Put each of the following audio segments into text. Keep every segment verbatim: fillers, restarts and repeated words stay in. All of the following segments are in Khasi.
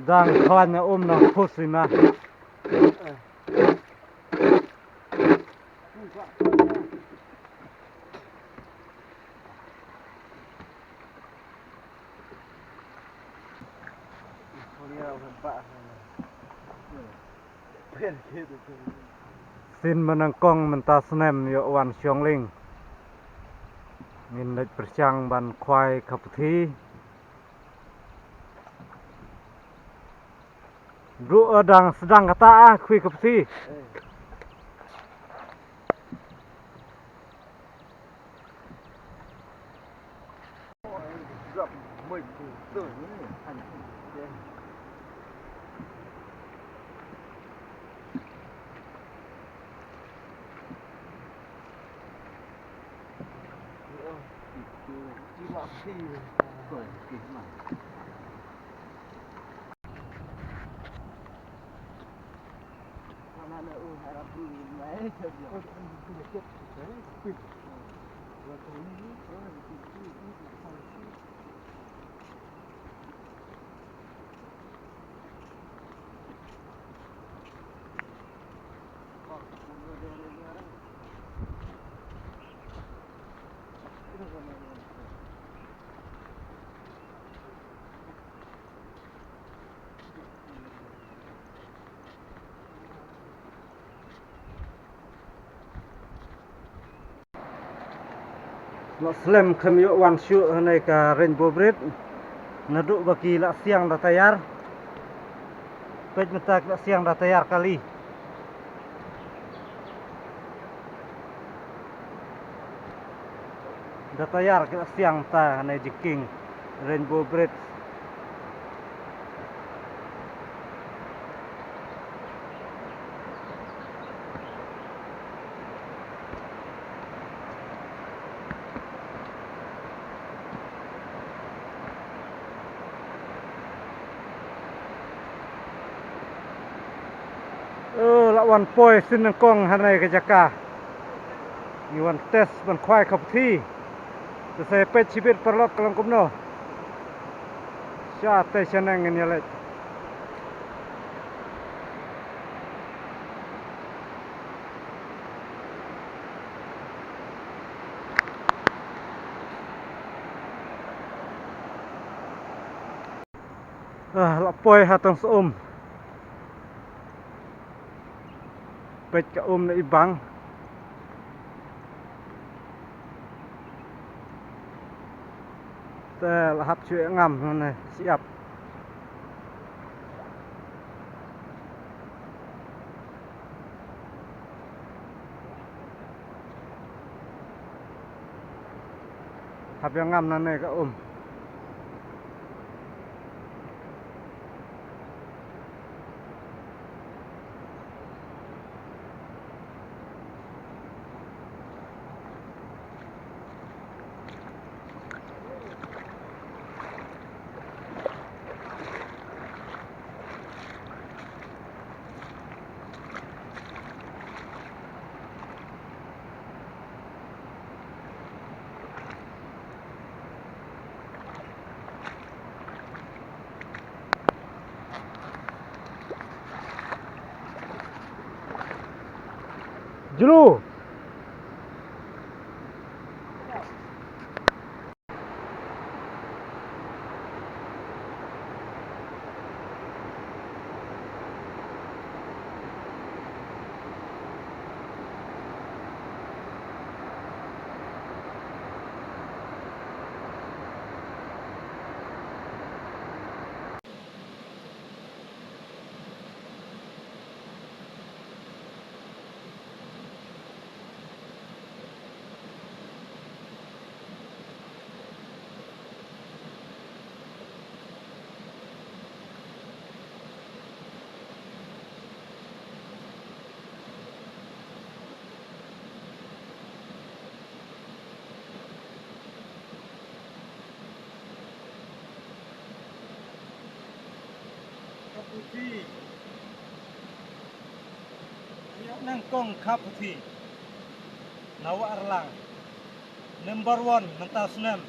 Dang khwan na um na khus ina. Sien ba nyngkong mynta snem ïoh wan shong lieng. Ngin leit pyrshang ban khwai ka puthi. Bru, eh, dang sdang kata, ah, khwai ka puthi. La slem kham ïoh wan shuh hangne ka Rainbow Bridge. Naduh ba ki la siang da tayar. Peit mynta ki la siang da tayar kali. Da tayar ki la siang ta hangne jingkieng Rainbow Bridge. Oh, la wan poi sien nyngkong hangne ka jaka. Ngi wan test ban khwai ka puthi. Te sa peit shibit paralok ka long kumno. Sha te shaneng ngin ïa leit. Ah, la poi ha tang sha um. Peit ka um na i bang. Te la hap shu ngam hangne shyiap. Hap ïa ngam nangne ka um. Julu. Ka puthi. Ïa nyngkong ka puthi. Na Wah Arlang. Number one mynta snem.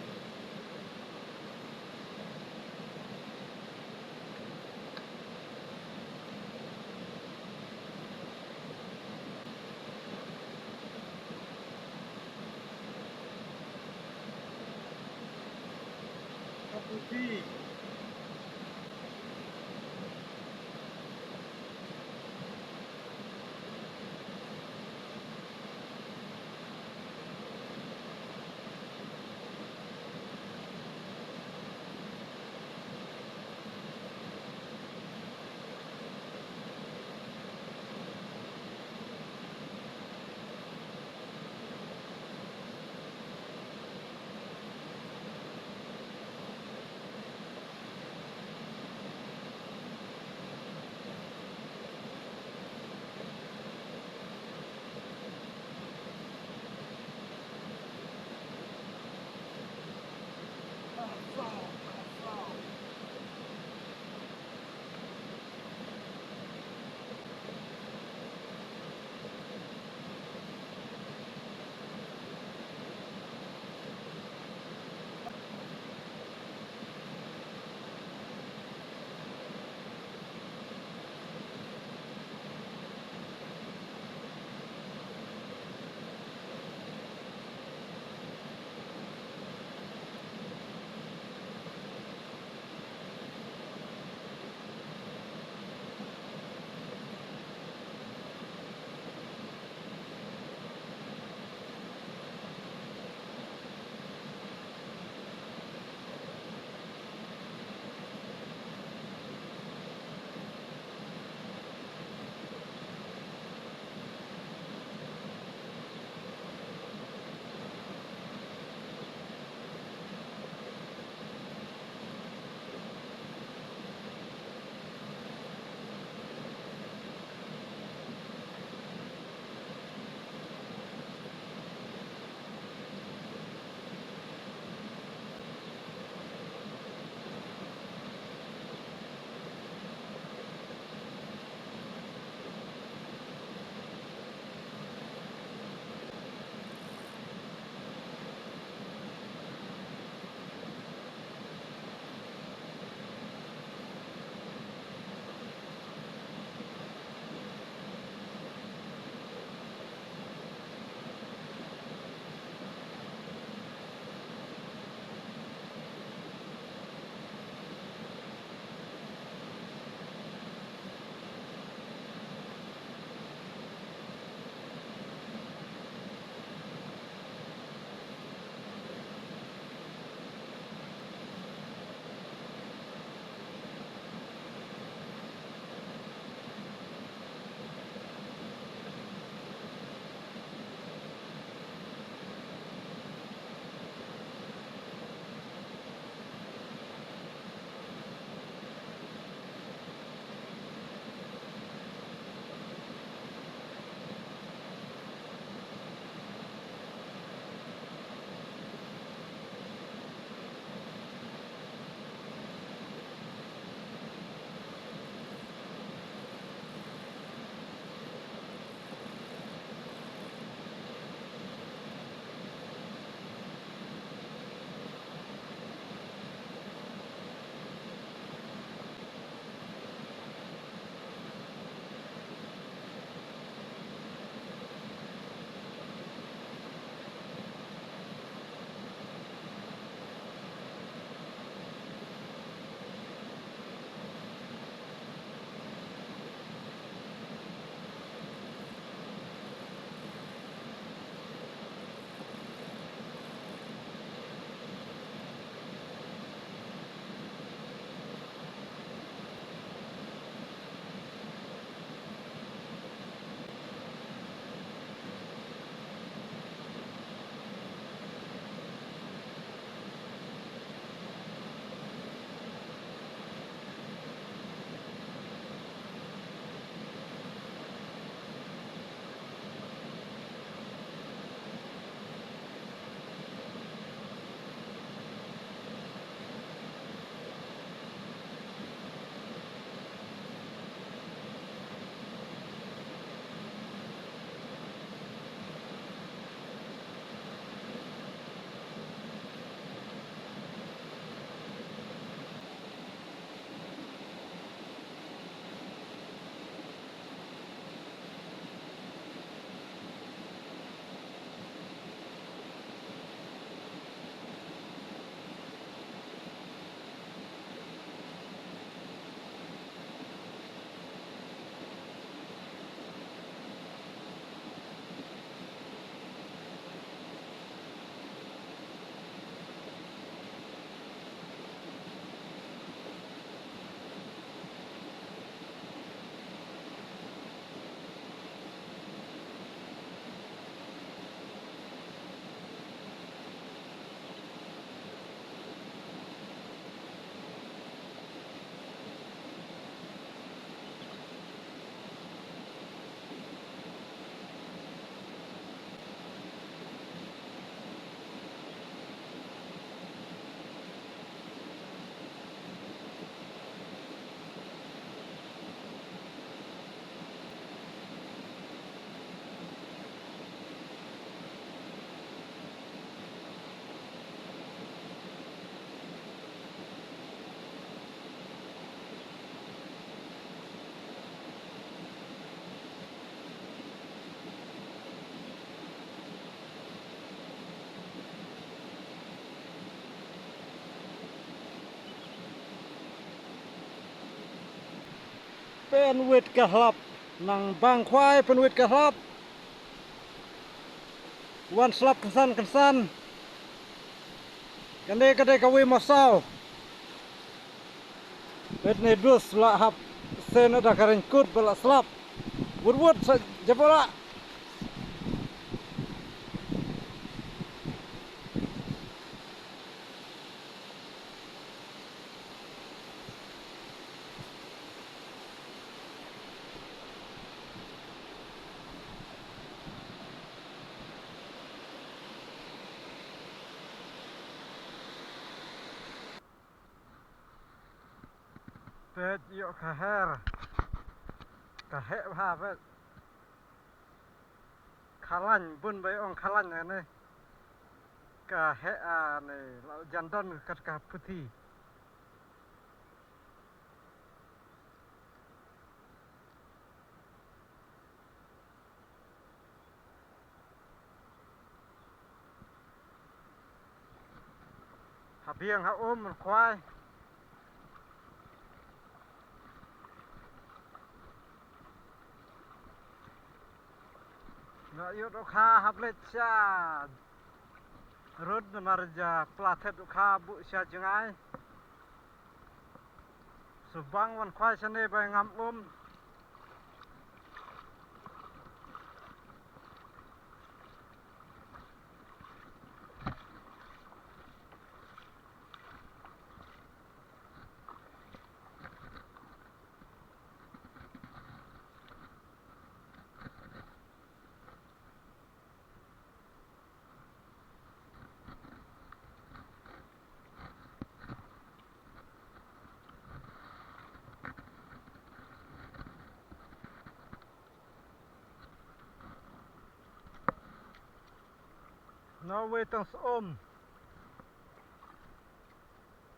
Pynwit ka hlap, nang bang khwai pynwit ka hlap. Wan slap kynsan kynsan. Kane ka dei kawei masaw. Peit ne dus la hap sen da ka ryngkut ba la slap. Wut wut sa jabara. Peit ïoh ka her. Ka heh bha peit. Khalaiñ bun ba ong khalaiñ ne. Ka heh a ne la jan don kat ka puthi. Ha biang ha um khwai. Nga ïoh dohkha hap leit sha rud namar ja pla thet dohkha buh sha jngai. Subang wan khwai shane ba ngam um. Nowei tang sum.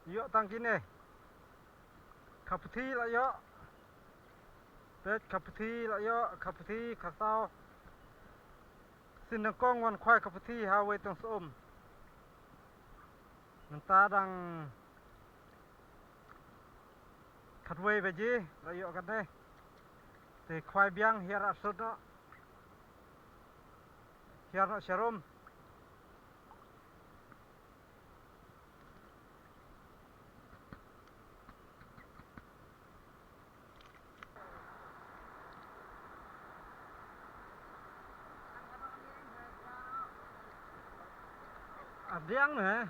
Ïoh tang kine. Ka puthi la ïoh. Peit ka puthi la ïoh, ka puthi ka saw. Sien nyngkong wan khwai ka puthi ha wei tang sum. Mynta dang khatwei baje la ïoh kane. Te khwai biang hiar arsut noh. Hiar noh sharum. Adiang ne?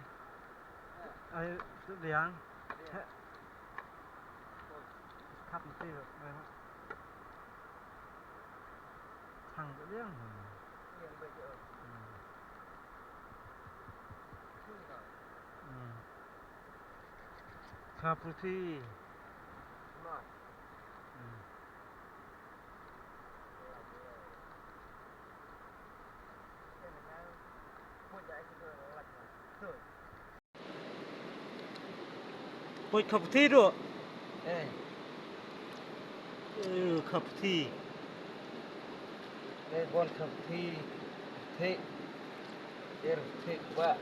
Ai, tu diang. Thap mesti. Thang tu diang. Hmm. Hmm. Ka puthi. Hmm. Poi ka puthi do. Eh. Eh, ka puthi. Eh, bon ka puthi. Thik. Er thik ba.